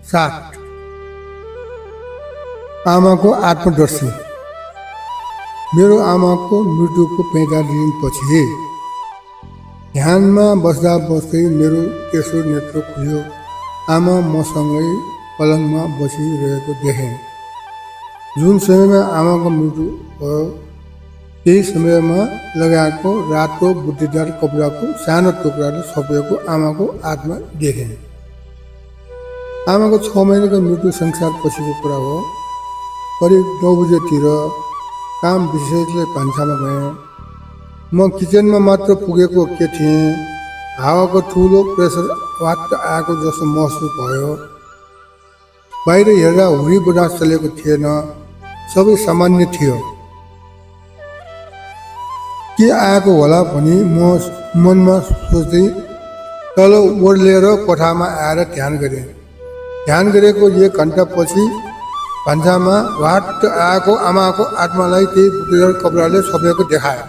7 आमाको आत्मदर्शी। मेरो आमाको मृत्युको 45 दिनपछि ध्यानमा बस्दा बस्दै मेरो तेस्रो नेत्र खुल्यो। आमा मसँगै पलङमा बसिरहेको देखेँ। जुन समयमा आमाको मृत्यु भयो त्यही समयमा लगाएको रातो बुट्टेदार कपडाको सानो टुक्राले छोपिएको आमाको आत्मा देखेँ। आमाको 6 महिनाको मृत्यु संसार पछिको कुरा हो। करिब 9 बजेतिर काम विशेषले भान्सामा गएँ। म किचनमा मात्र पुगेको के थिएँ। हावाको ठुलो प्रेसर वाट आएको जस्तो महसुस भयो। बाहिर हेर्दा हुरी बडास चलेको थिएन, सबै सामान्य थियो। के आएको होला भनी म मनमा सोच्दै तल ओर्लेर कोठामा आएर ध्यान गरेँ। ध्यान गरेको 1 घन्टापछि भान्सामा वाट आएको आमाको आत्मालाई त्यही बुट्टेदार कपडाले छोपेको देखायो।